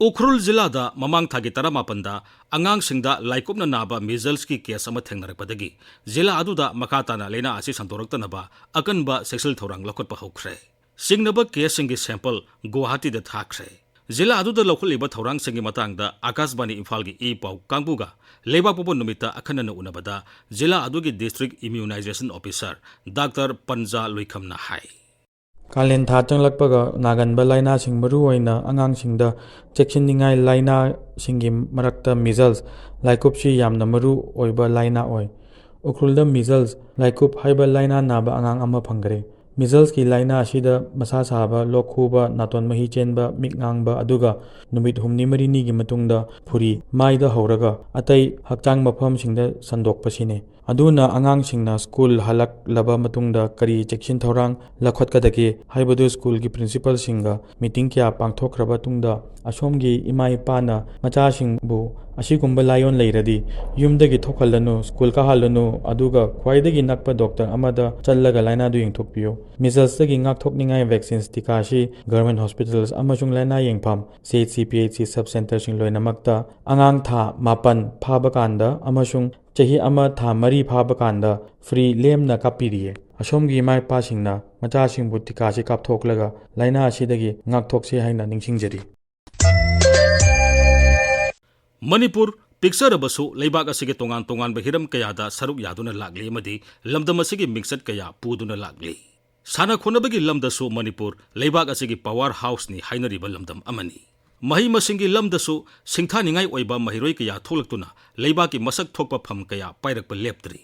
ꯎꯈ꯭ꯔꯨꯜ ꯖꯤꯂꯥꯗ ꯃꯃꯥꯡ ꯊꯥꯒꯤ ꯇꯔꯥꯃꯥꯄꯟꯗ ꯑꯉꯥꯡꯁꯤꯡꯗ ꯂꯥꯏꯀꯨꯞꯅ ꯅꯥꯕ ꯃꯤꯖꯜꯁꯀꯤ ꯀꯦꯁ ꯑꯃ ꯊꯦꯡꯅꯔꯛꯄꯗꯒꯤ ꯖꯤꯂꯥ ꯑꯗꯨꯗ ꯃꯈꯥ ꯇꯥꯅ ꯂꯥꯏꯅꯥ ꯑꯁꯤ ꯁꯟꯗꯣꯔꯛꯇꯅꯕ ꯑꯀꯟꯕ ꯆꯦꯛꯁꯤꯜ ꯊꯧꯔꯥꯡ ꯂꯧꯈꯠꯄ ꯍꯧꯈ꯭ꯔꯦ꯫ ꯆꯤꯡꯅꯕ ꯀꯦꯁꯁꯤꯡꯒꯤ ꯁꯦꯝꯄꯜ ꯒꯨꯋꯥꯍꯥꯇꯤꯗ ꯊꯥꯈ꯭ꯔꯦ꯫ ꯖꯤꯂꯥ ꯑꯗꯨꯗ ꯂꯧꯈꯠꯂꯤꯕ ꯊꯧꯔꯥꯡꯁꯤꯡꯒꯤ ꯃꯇꯥꯡꯗ ꯑꯥꯀꯥꯁꯕꯥꯅꯤ ꯏꯝꯐꯥꯜꯒꯤ ꯏ ꯄꯥꯎ ꯀꯥꯡꯕꯨꯒ ꯂꯩꯕꯥꯛꯄꯣꯛꯄ ꯅꯨꯃꯤꯠꯇ ꯑꯈꯟꯅꯅ ꯎꯅꯕꯗ ꯖꯤꯂꯥ ꯑꯗꯨꯒꯤ ꯗꯤꯁꯇ꯭ꯔꯤꯛ ꯏꯝꯌꯨꯅꯥꯏꯖꯦꯁꯟ ꯑꯣꯐꯤꯁꯥꯔ ꯗꯥꯛꯇꯔ ꯄꯟꯖꯥ ꯂꯨꯏꯈꯝꯅ ꯍꯥꯏ꯫ ꯀꯥꯂꯦꯟ ꯊꯥ ꯆꯪꯂꯛꯄꯒ ꯅꯥꯒꯟꯕ ꯂꯥꯏꯅꯥꯁꯤꯡ, ꯃꯔꯨꯑꯣꯏꯅ ꯑꯉꯥꯡꯁꯤꯡꯗ ꯆꯦꯛꯁꯤꯟꯅꯤꯡꯉꯥꯏ ꯂꯥꯏꯅꯥꯁꯤꯡꯒꯤ ꯃꯔꯛꯇ ꯃꯤꯖꯜꯁ ꯂꯥꯏꯀꯨꯞꯁꯤ ꯌꯥꯝꯅ ꯃꯔꯨ ꯑꯣꯏꯕ ꯂꯥꯏꯅꯥ ꯑꯣꯏ꯫ ꯎꯈ꯭ꯔꯨꯜꯗ ꯃꯤꯖꯜꯁ ꯂꯥꯏꯀꯨꯞ ꯍꯥꯏꯕ ꯂꯥꯏꯅꯥ ꯅꯥꯕ ꯑꯉꯥꯡ ꯑꯃ ꯐꯪꯈꯔꯦ꯫ ꯃꯤꯖꯜꯁꯀꯤ ꯂꯥꯏꯅꯥ ꯑꯁꯤꯗ ꯃꯁꯥ ꯁꯥꯕ, ꯂꯣꯛ ꯈꯨꯕ, ꯅꯥꯇꯣꯟ ꯃꯍꯤ ꯆꯦꯟꯕ, ꯃꯤꯠ ꯉꯥꯡꯕ, ꯑꯗꯨꯒ ꯅꯨꯃꯤꯠ ꯍꯨꯝꯅꯤ ꯃꯔꯤꯅꯤꯒꯤ ꯃꯇꯨꯡꯗ ꯐꯨꯔꯤ ꯃꯥꯏꯗ ꯍꯧꯔꯒ ꯑꯇꯩ ꯍꯛꯆꯥꯡ ꯃꯐꯝꯁꯤꯡꯗ ꯁꯟꯗꯣꯛꯄꯁꯤꯅꯤ꯫ ꯑꯗꯨꯅ ꯑꯉꯥꯡꯁꯤꯡꯅ ꯁ꯭ꯀꯨꯜ ꯍꯜꯂꯛꯂꯕ ꯃꯇꯨꯡꯗ ꯀꯔꯤ ꯆꯦꯛꯁꯤꯟ ꯊꯧꯔꯥꯡ ꯂꯧꯈꯠꯀꯗꯒꯦ ꯍꯥꯏꯕꯗꯨ ꯁ꯭ꯀꯨꯜꯒꯤ ꯄ꯭ꯔꯤꯟꯁꯤꯄꯜꯁꯤꯡꯒ ꯃꯤꯇꯤꯡ ꯀꯌꯥ ꯄꯥꯡꯊꯣꯛꯈ꯭ꯔꯕ ꯇꯨꯡꯗ ꯑꯁꯣꯝꯒꯤ ꯏꯃꯥ ꯏꯄꯥꯅ ꯃꯆꯥꯁꯤꯡꯕꯨ ꯑꯁꯤꯒꯨꯝꯕ ꯂꯥꯏꯑꯣꯟ ꯂꯩꯔꯗꯤ ꯌꯨꯝꯗꯒꯤ ꯊꯣꯛꯍꯜꯂꯅꯨ, ꯁ꯭ꯀꯨꯜ ꯀꯥꯍꯜꯂꯅꯨ, ꯑꯗꯨꯒ ꯈ꯭ꯋꯥꯏꯗꯒꯤ ꯅꯛꯄ ꯗꯣꯛꯇꯔ ꯑꯃꯗ ꯆꯠꯂꯒ ꯂꯥꯏꯅꯥꯗꯨ ꯌꯦꯡꯊꯣꯛꯄꯤꯌꯨ꯫ ꯃꯤꯖꯜꯁꯇꯒꯤ ꯉꯥꯛꯊꯣꯛꯅꯤꯡꯉꯥꯏ ꯚꯦꯛꯁꯤꯟꯁ ꯇꯤꯀꯥꯁꯤ ꯒꯚꯔꯟꯃꯦꯟꯠ ꯍꯣꯁꯄꯤꯇꯥꯜꯁ ꯑꯃꯁꯨꯡ ꯂꯥꯏꯅꯥ ꯌꯦꯡꯐꯝ, ꯁꯤ H C, P H C, sub ꯁꯦꯟꯇꯔꯁꯤꯡ ꯂꯣꯏꯅꯃꯛꯇ ꯑꯉꯥꯡ ꯊꯥ ꯃꯥꯄꯟ ꯐꯥꯕ ꯀꯥꯟꯗ ꯑꯃꯁꯨꯡ ꯆꯍꯤ ꯑꯃ ꯊꯥ ꯃꯔꯤ ꯐꯥꯕ ꯀꯥꯟꯗ ꯐ꯭ꯔꯤ ꯂꯦꯝꯅ ꯀꯥꯞꯄꯤꯔꯤꯌꯦ꯫ ꯑꯁꯣꯝꯒꯤ ꯏꯃꯥ ꯏꯄꯥꯁꯤꯡꯅ ꯃꯆꯥꯁꯤꯡꯕꯨ ꯇꯤꯀꯥꯁꯤ ꯀꯥꯞꯊꯣꯛꯂꯒ ꯂꯥꯏꯅꯥ ꯑꯁꯤꯗꯒꯤ ꯉꯥꯛꯊꯣꯛꯁꯤ ꯍꯥꯏꯅ ꯅꯤꯡꯁꯤꯡꯖꯔꯤ꯫ ꯃꯅꯤꯄꯨꯔ ꯄꯤꯛꯆꯔꯕꯁꯨ ꯂꯩꯕꯥꯛ ꯑꯁꯤꯒꯤ ꯇꯣꯉꯥꯟ ꯇꯣꯉꯥꯟꯕ ꯍꯤꯔꯝ ꯀꯌꯥꯗ ꯁꯔꯨꯛ ꯌꯥꯗꯨꯅ ꯂꯥꯛꯂꯤ ꯑꯃꯗꯤ ꯂꯝꯗꯝ ꯑꯁꯤꯒꯤ ꯃꯤꯡꯆꯠ ꯀꯌꯥ ꯄꯨꯗꯨꯅ ꯂꯥꯛꯂꯤ꯫ ꯁꯥꯟꯅ ꯈꯣꯠꯅꯕꯒꯤ ꯂꯝꯗꯁꯨ ꯃꯅꯤꯄꯨꯔ ꯂꯩꯕꯥꯛ ꯑꯁꯤꯒꯤ ꯄꯋꯥꯔ ꯍꯥꯎꯁꯅꯤ ꯍꯥꯏꯅꯔꯤꯕ ꯂꯝꯗꯝ ꯑꯃꯅꯤ꯫ ꯃꯍꯩ ꯃꯁꯤꯡꯒꯤ ꯂꯝꯗꯁꯨ ꯁꯤꯡꯊꯥꯅꯤꯡꯉꯥꯏ ꯑꯣꯏꯕ ꯃꯍꯩꯔꯣꯏ ꯀꯌꯥ ꯊꯣꯛꯂꯛꯇꯨꯅ ꯂꯩꯕꯥꯛꯀꯤ ꯃꯁꯛ ꯊꯣꯛꯄ ꯐꯝ ꯀꯌꯥ ꯄꯥꯏꯔꯛꯄ ꯂꯦꯞꯇ꯭ꯔꯤ꯫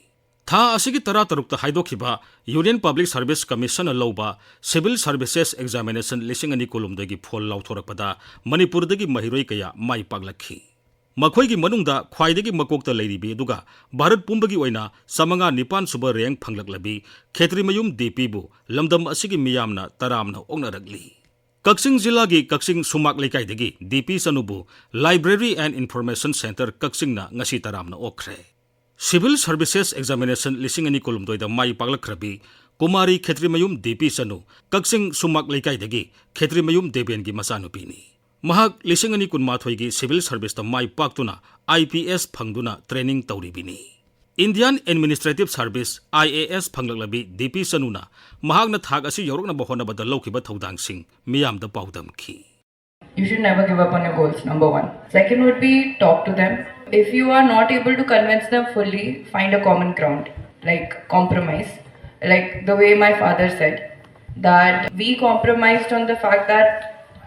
ꯊꯥ ꯑꯁꯤꯒꯤ ꯇꯔꯥꯇꯔꯨꯛꯇ ꯍꯥꯏꯗꯣꯛꯈꯤꯕ ꯌꯨꯅꯤꯌꯟ ꯄꯕ꯭ꯂꯤꯛ ꯁꯔꯚꯤꯁ ꯀꯃꯤꯁꯟꯅ ꯂꯧꯕ ꯁꯤꯚꯤꯜ ꯁꯔꯚꯤꯁꯦꯁ ꯑꯦꯛꯖꯥꯃꯤꯅꯦꯁꯟ ꯂꯤꯁꯤꯡ ꯑꯅꯤ ꯀꯨꯟꯍꯨꯝꯗꯣꯏꯒꯤ ꯐꯣꯜ ꯂꯥꯎꯊꯣꯔꯛꯄꯗ ꯃꯅꯤꯄꯨꯔꯗꯒꯤ ꯃꯍꯩꯔꯣꯏ ꯀꯌꯥ ꯃꯥꯏ ꯄꯥꯛꯂꯛꯈꯤ꯫ ꯃꯈꯣꯏꯒꯤ ꯃꯅꯨꯡꯗ ꯈ꯭ꯋꯥꯏꯗꯒꯤ ꯃꯀꯣꯛꯇ ꯂꯩꯔꯤꯕꯤ ꯑꯗꯨꯒ ꯚꯥꯔꯠ ꯄꯨꯝꯕꯒꯤ ꯑꯣꯏꯅ ꯆꯥꯃꯉꯥ ꯅꯤꯄꯥꯟ ꯁꯨꯕ ꯔꯦꯡꯛ ꯐꯪꯂꯛꯂꯕꯤ ꯈꯦꯇ꯭ꯔꯤꯃꯌꯨꯝ ꯗꯤꯄꯤꯕꯨ ꯂꯝꯗꯝ ꯑꯁꯤꯒꯤ ꯃꯤꯌꯥꯝꯅ ꯇꯔꯥꯝꯅ ꯑꯣꯛꯅꯔꯛꯂꯤ꯫ ꯀꯛꯆꯤꯡ ꯖꯤꯂꯥꯒꯤ ꯀꯛꯆꯤꯡ ꯁꯨꯃꯥꯛ ꯂꯩꯀꯥꯏꯗꯒꯤ ꯗꯤꯄꯤ ꯆꯅꯨꯕꯨ Library and Information Centre ꯀꯛꯆꯤꯡꯅ ꯉꯁꯤ ꯇꯔꯥꯝꯅ ꯑꯣꯛꯈ꯭ꯔꯦ꯫ ꯁꯤꯚꯤꯜ ꯁꯔꯚꯤꯁꯦꯁ ꯑꯦꯛꯖꯥꯃꯤꯅꯦꯁꯟ ꯂꯤꯁꯤꯡ ꯑꯅꯤ ꯀꯨꯟꯍꯨꯝꯗꯣꯏꯗ ꯃꯥꯏ ꯄꯥꯛꯂꯛꯈ꯭ꯔꯕꯤ ꯀꯨꯃꯥꯔꯤ ꯈꯦꯇ꯭ꯔꯤꯃꯌꯨꯝ ꯗꯤꯄꯤ ꯆꯅꯨ ꯀꯛꯆꯤꯡ ꯁꯨꯃꯥꯛ ꯂꯩꯀꯥꯏꯗꯒꯤ ꯈꯦꯇ꯭ꯔꯤꯃꯌꯨꯝ ꯗꯦꯕꯦꯟꯒꯤ ꯃꯆꯥꯅꯨꯄꯤꯅꯤ꯫ ꯃꯍꯥꯛ ꯂꯤꯁꯤꯡ ꯑꯅꯤ ꯀꯨꯟꯃꯥꯊꯣꯏꯒꯤ ꯁꯤꯚꯤꯜ ꯁꯔꯚꯤꯁꯇ ꯃꯥꯏ ꯄꯥꯛꯇꯨꯅ ꯑꯥꯏ ꯄꯤ ꯑꯦꯁ ꯐꯪꯗꯨꯅ ꯇ꯭ꯔꯦꯅꯤꯡ ꯇꯧꯔꯤꯕꯤꯅꯤ꯫ Indian administrative service, I A S, ꯐꯪꯂꯛꯂꯕꯤ ꯗꯤꯄꯤ ꯆꯅꯨꯅ ꯃꯍꯥꯛꯅ ꯊꯥꯛ ꯑꯁꯤ ꯌꯧꯔꯛꯅꯕ ꯍꯣꯠꯅꯕꯗ ꯂꯧꯈꯤꯕ ꯊꯧꯗꯥꯡꯁꯤꯡ ꯃꯤꯌꯥꯝꯗ ꯄꯥꯎꯗꯝꯈꯤ꯫ You should never give up on your goals, number one. Second would be talk to them. If you are not able to convince them fully, find a common ground, like compromise. Like the way my father said, that we compromised on the fact that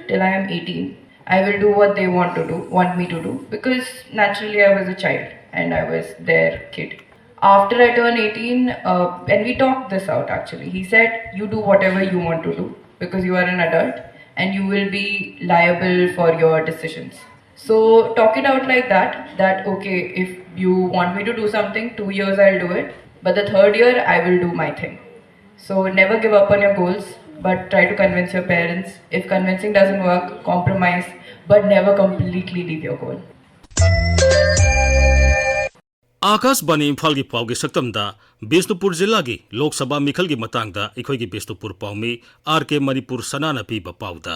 till I am eighteen, I will do what they want to do, want me to do, because naturally I was a child and I was their kid. After I turned eighteen, uh, and we talked this out actually. He said, "You do whatever you want to do because you are an adult and you will be liable for your decisions." So talk it out like that, that okay, if you want me to do something, two years I'll do it, but the third year I will do my thing. So never give up on your goals, but try to convince your parents. If convincing doesn't work, compromise, but never completely leave your goal. ꯑꯥꯀꯥꯁꯕꯥꯅꯤ ꯏꯝꯐꯥꯜꯒꯤ ꯄꯥꯎꯒꯤ ꯁꯛꯇꯝꯗ ꯕꯤꯁꯅꯨꯄꯨꯔ ꯖꯤꯂꯥꯒꯤ ꯂꯣꯛ ꯁꯚꯥ ꯃꯤꯈꯜꯒꯤ ꯃꯇꯥꯡꯗ ꯑꯩꯈꯣꯏꯒꯤ ꯕꯤꯁꯅꯨꯄꯨꯔ ꯄꯥꯎꯃꯤ ꯑꯥꯔ ꯀꯦ ꯃꯅꯤꯄꯨꯔ ꯁꯅꯥꯅ ꯄꯤꯕ ꯄꯥꯎꯗ꯫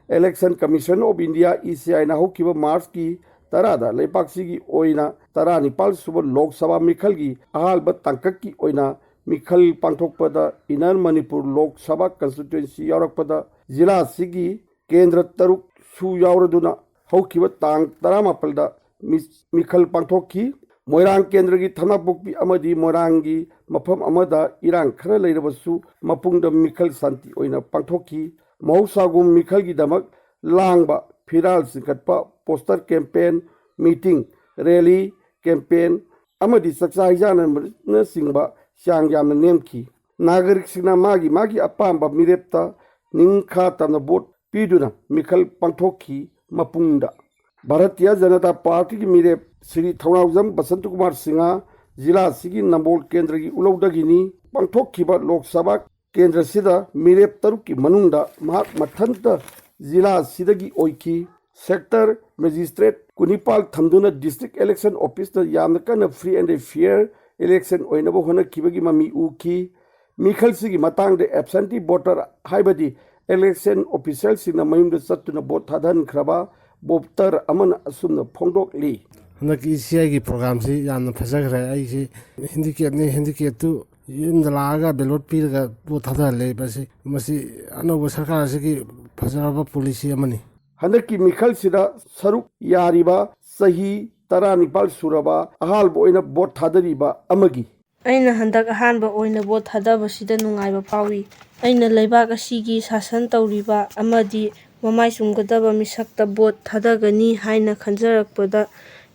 Election Commission of India, E C I ꯅ ꯍꯧꯈꯤꯕ ꯃꯥꯔꯆꯀꯤ ꯇꯔꯥꯗ ꯂꯩꯕꯥꯛꯁꯤꯒꯤ ꯑꯣꯏꯅ ꯇꯔꯥꯅꯤꯄꯥꯜ ꯁꯨꯕ ꯂꯣꯛ ꯁꯚꯥ ꯃꯤꯈꯜꯒꯤ ꯑꯍꯥꯟꯕ ꯇꯥꯡꯀꯛꯀꯤ ꯑꯣꯏꯅ ꯃꯤꯈꯜ ꯄꯥꯡꯊꯣꯛꯄꯗ ꯏꯟꯅꯔ ꯃꯅꯤꯄꯨꯔ ꯂꯣꯛ ꯁꯚꯥ ꯀꯟꯁꯇꯤꯇ꯭ꯋꯦꯟꯁꯤ ꯌꯥꯎꯔꯛꯄꯗ ꯖꯤꯂꯥꯁꯤꯒꯤ ꯀꯦꯟꯗ꯭ꯔ ꯇꯔꯨꯛ ꯁꯨ ꯌꯥꯎꯔꯗꯨꯅ ꯍꯧꯈꯤꯕ ꯇꯥꯡ ꯇꯔꯥꯃꯥꯄꯜꯗ ꯃꯤ-, ꯃꯤꯈꯜ ꯄꯥꯡꯊꯣꯛꯈꯤ꯫ ꯃꯣꯏꯔꯥꯡ ꯀꯦꯟꯗ꯭ꯔꯒꯤ ꯊꯅꯥꯄꯣꯛꯄꯤ ꯑꯃꯗꯤ ꯃꯣꯏꯔꯥꯡꯒꯤ ꯃꯐꯝ ꯑꯃꯗ ꯏꯔꯥꯡ ꯈꯔ ꯂꯩꯔꯕꯁꯨ ꯃꯄꯨꯡꯗ ꯃꯤꯈꯜ ꯁꯥꯟꯇꯤ ꯑꯣꯏꯅ ꯄꯥꯡꯊꯣꯛꯈꯤ꯫ ꯃꯍꯧꯁꯥꯒꯨꯝ ꯃꯤꯈꯜꯒꯤꯗꯃꯛ ꯂꯥꯡꯕ, ꯐꯤꯔꯥꯜ ꯆꯤꯡꯈꯠꯄ, poster campaign, meeting, rally, campaign ꯑꯃꯗꯤ ꯆꯥꯛꯆꯥ ꯍꯩꯖꯥꯟꯅꯕꯅꯆꯤꯡꯕ ꯆꯥꯡ ꯌꯥꯝꯅ ꯅꯦꯝꯈꯤ꯫ ꯅꯥꯒꯔꯤꯛꯁꯤꯡꯅ ꯃꯥꯒꯤ ꯃꯥꯒꯤ ꯑꯄꯥꯝꯕ ꯃꯤꯔꯦꯞꯇ ꯅꯤꯡꯈꯥ ꯇꯝꯅ ꯚꯣꯠ ꯄꯤꯗꯨꯅ ꯃꯤꯈꯜ ꯄꯥꯡꯊꯣꯛꯈꯤ꯫ ꯃꯄꯨꯡꯗ ꯚꯥꯔꯇꯤꯌ ꯖꯅꯇꯥ ꯄꯥꯔꯇꯤꯒꯤ ꯃꯤꯔꯦꯞ ꯁ꯭ꯔꯤ ꯊꯧꯅꯥꯎꯖꯝ ꯕꯁꯟꯇ ꯀꯨꯃꯥꯔ ꯁꯤꯡꯍ ꯖꯤꯂꯥꯁꯤꯒꯤ ꯅꯝꯕꯣꯜ ꯀꯦꯟꯗ꯭ꯔꯒꯤ ꯎꯂꯧꯗꯒꯤꯅꯤ꯫ ꯄꯥꯡꯊꯣꯛꯈꯤꯕ ꯂꯣꯛ ꯁꯚꯥ ꯀꯦꯟꯗ꯭ꯔꯁꯤꯗ ꯃꯤꯔꯦꯞ ꯇꯔꯨꯛꯀꯤ ꯃꯅꯨꯡꯗ ꯃꯍꯥꯛ ꯃꯊꯟꯇ ꯖꯤꯂꯥꯁꯤꯗꯒꯤ ꯑꯣꯏꯈꯤ꯫ ꯁꯦꯛꯇꯔ ꯃꯦꯖꯤꯁꯇ꯭ꯔꯦꯠ ꯀꯨꯟꯅꯤꯄꯥꯜ ꯊꯝꯗꯨꯅ ꯗꯤꯁꯇ꯭ꯔꯤꯛ ꯏꯂꯦꯛꯁꯟ ꯑꯣꯐꯤꯁꯇ ꯌꯥꯝꯅ ꯀꯟꯅ ꯐ꯭ꯔꯤ ꯑꯦꯟ ꯐꯤꯌꯔ ꯏꯂꯦꯛꯁꯟ ꯑꯣꯏꯅꯕ ꯍꯣꯠꯅꯈꯤꯕꯒꯤ ꯃꯃꯤ ꯎꯈꯤ꯫ ꯃꯤꯈꯜꯁꯤꯒꯤ ꯃꯇꯥꯡꯗ ꯑꯦꯕꯁꯦꯟꯇꯤ ꯚꯣꯇꯔ ꯍꯥꯏꯕꯗꯤ ꯏꯂꯦꯛꯁꯟ ꯑꯣꯐꯤꯁꯤꯌꯦꯜꯁꯤꯡꯅ ꯃꯌꯨꯝꯗ ꯆꯠꯇꯨꯅ ꯚꯣꯠ ꯊꯥꯗꯍꯟꯈ꯭ꯔꯕ ꯚꯣꯇꯔ ꯑꯃꯅ ꯑꯁꯨꯝꯅ ꯐꯣꯡꯗꯣꯛꯂꯤ꯫ ꯍꯟꯗꯛꯀꯤ ꯏ ꯁꯤ ꯑꯥꯏꯒꯤ ꯄ꯭ꯔꯣꯒ꯭ꯔꯥꯝꯁꯤ ꯌꯥꯝꯅ ꯐꯖꯈ꯭ꯔꯦ꯫ ꯑꯩꯁꯤ ꯍꯦꯟꯗꯤꯀꯦꯞꯅꯤ, ꯍꯦꯟꯗꯤꯀꯦꯞꯇꯨ ꯌꯨꯝꯗ ꯂꯥꯛꯑꯒ ꯕꯦꯂꯣꯠ ꯄꯤꯔꯒ ꯚꯣꯠ ꯊꯥꯗꯍꯜꯂꯦ꯫ ꯃꯁꯤ, ꯃꯁꯤ ꯑꯅꯧꯕ ꯁꯔꯀꯥꯔ ꯑꯁꯤꯒꯤ ꯐꯖꯔꯕ ꯄꯣꯂꯤꯁꯤ ꯑꯃꯅꯤ꯫ ꯍꯟꯗꯛꯀꯤ ꯃꯤꯈꯜꯁꯤꯗ ꯁꯔꯨꯛ ꯌꯥꯔꯤꯕ ꯆꯍꯤ ꯇꯔꯥꯅꯤꯄꯥꯜ ꯁꯨꯔꯕ ꯑꯍꯥꯟꯕ ꯑꯣꯏꯅ ꯚꯣꯠ ꯊꯥꯗꯔꯤꯕ ꯑꯃꯒꯤ ꯑꯩꯅ ꯍꯟꯗꯛ ꯑꯍꯥꯟꯕ ꯑꯣꯏꯅ ꯚꯣꯠ ꯊꯥꯗꯕꯁꯤꯗ ꯅꯨꯡꯉꯥꯏꯕ ꯐꯥꯎꯏ꯫ ꯑꯩꯅ ꯂꯩꯕꯥꯛ ꯑꯁꯤꯒꯤ ꯁꯥꯁꯟ ꯇꯧꯔꯤꯕ ꯑꯃꯗꯤ ꯃꯃꯥꯏ ꯆꯨꯝꯒꯗꯕ ꯃꯤꯁꯛꯇ ꯚꯣꯠ ꯊꯥꯗꯒꯅꯤ ꯍꯥꯏꯅ ꯈꯟꯖꯔꯛꯄꯗ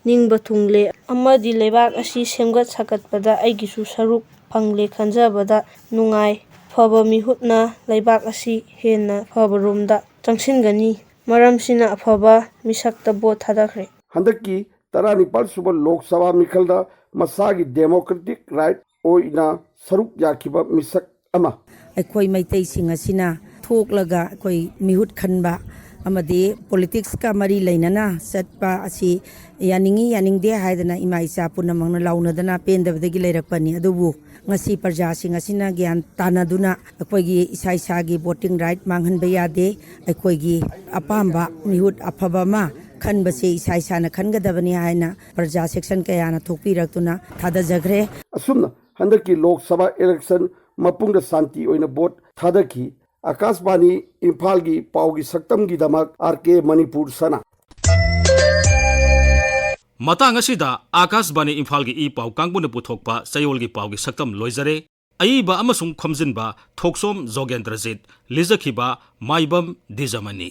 ꯅꯤꯡꯕ ꯊꯨꯡꯂꯦ ꯑꯃꯗꯤ ꯂꯩꯕꯥꯛ ꯑꯁꯤ ꯁꯦꯝꯒꯠ ꯁꯥꯒꯠꯄꯗ ꯑꯩꯒꯤꯁꯨ ꯁꯔꯨꯛ ꯐꯪꯂꯦ ꯈꯟꯖꯕꯗ ꯅꯨꯡꯉꯥꯏ꯫ ꯐꯕ ꯃꯤꯍꯨꯠꯅ ꯂꯩꯕꯥꯛ ꯑꯁꯤ ꯍꯦꯟꯅ ꯐꯕꯔꯣꯝꯗ ꯆꯪꯁꯤꯟꯒꯅꯤ꯫ ꯃꯔꯝꯁꯤꯅ ꯑꯐꯕ ꯃꯤꯁꯛꯇ ꯚꯣꯠ ꯊꯥꯗꯈ꯭ꯔꯦ꯫ ꯍꯟꯗꯛꯀꯤ ꯇꯔꯥꯅꯤꯄꯥꯜ ꯁꯨꯕ ꯂꯣꯛ ꯁꯚꯥ ꯃꯤꯈꯜꯗ ꯃꯁꯥꯒꯤ democratic right ꯑꯣꯏꯅ ꯁꯔꯨꯛ ꯌꯥꯈꯤꯕ ꯃꯤꯁꯛ ꯑꯃ꯫ ꯑꯩꯈꯣꯏ ꯃꯩꯇꯩꯁꯤꯡ ꯑꯁꯤꯅ ꯊꯣꯛꯂꯒ ꯑꯩꯈꯣꯏ ꯃꯤꯍꯨꯠ ꯈꯟꯕ ꯑꯃꯗꯤ politicsꯀ ꯃꯔꯤ ꯂꯩꯅꯅ ꯆꯠꯄ ꯑꯁꯤ ꯌꯥꯅꯤꯡꯏ ꯌꯥꯅꯤꯡꯗꯦ ꯍꯥꯏꯗꯅ ꯏꯃꯥ ꯏꯆꯥ ꯄꯨꯝꯅꯃꯛꯅ ꯂꯥꯎꯅꯗꯅ ꯄꯦꯟꯗꯕꯗꯒꯤ ꯂꯩꯔꯛꯄꯅꯤ꯫ ꯑꯗꯨꯕꯨ ꯉꯁꯤ ꯄ꯭ꯔꯖꯥꯁꯤꯡ ꯑꯁꯤꯅ ꯒ꯭ꯌꯥꯟ ꯇꯥꯅꯗꯨꯅ ꯑꯩꯈꯣꯏꯒꯤ ꯏꯁꯥ ꯏꯁꯥꯒꯤ voting right ꯃꯥꯡꯍꯟꯕ ꯌꯥꯗꯦ꯫ ꯑꯩꯈꯣꯏꯒꯤ ꯑꯄꯥꯝꯕ ꯃꯤꯍꯨꯠ ꯑꯐꯕ ꯑꯃ ꯈꯟꯕꯁꯦ ꯏꯁꯥ ꯏꯁꯥꯅ ꯈꯟꯒꯗꯕꯅꯤ ꯍꯥꯏꯅ ꯄ꯭ꯔꯖꯥ section ꯀꯌꯥꯅ ꯊꯣꯛꯄꯤꯔꯛꯇꯨꯅ ꯊꯥꯗꯖꯈ꯭ꯔꯦ꯫ ꯑꯁꯨꯝꯅ ꯍꯟꯗꯛꯀꯤ ꯂꯣꯛ ꯁꯚꯥ election ꯃꯄꯨꯡꯗ ꯁꯥꯟꯇꯤ ꯑꯣꯏꯅ ꯚꯣꯠ ꯊꯥꯗꯈꯤ꯫ ꯑꯀꯥꯁꯕꯥꯅꯤ ꯏꯝꯐꯥꯜꯒꯤ ꯄꯥꯎꯒꯤ ꯁꯛꯇꯝꯒꯤꯗꯃꯛ R K ꯃꯅꯤꯄꯨꯔ ꯁꯅꯥ꯫ ꯃꯇꯥꯡ ꯑꯁꯤꯗ ꯑꯀꯥꯁꯕꯥꯅꯤ ꯏꯝꯐꯥꯜꯒꯤ ꯏ ꯄꯥꯎ ꯀꯥꯡꯕꯨꯅ ꯄꯨꯊꯣꯛꯄ ꯆꯌꯣꯜꯒꯤ ꯄꯥꯎꯒꯤ ꯁꯛꯇꯝ ꯂꯣꯏꯖꯔꯦ꯫ ꯑꯏꯕ ꯑꯃꯁꯨꯡ ꯈꯣꯝꯖꯤꯟꯕ ꯊꯣꯛꯁꯣꯝ ꯖꯣꯒꯦꯟꯗ꯭ꯔꯖꯤꯠ, ꯂꯤꯖꯈꯤꯕ ꯃꯥꯏꯕꯝ ꯗꯤꯖꯃꯅꯤ꯫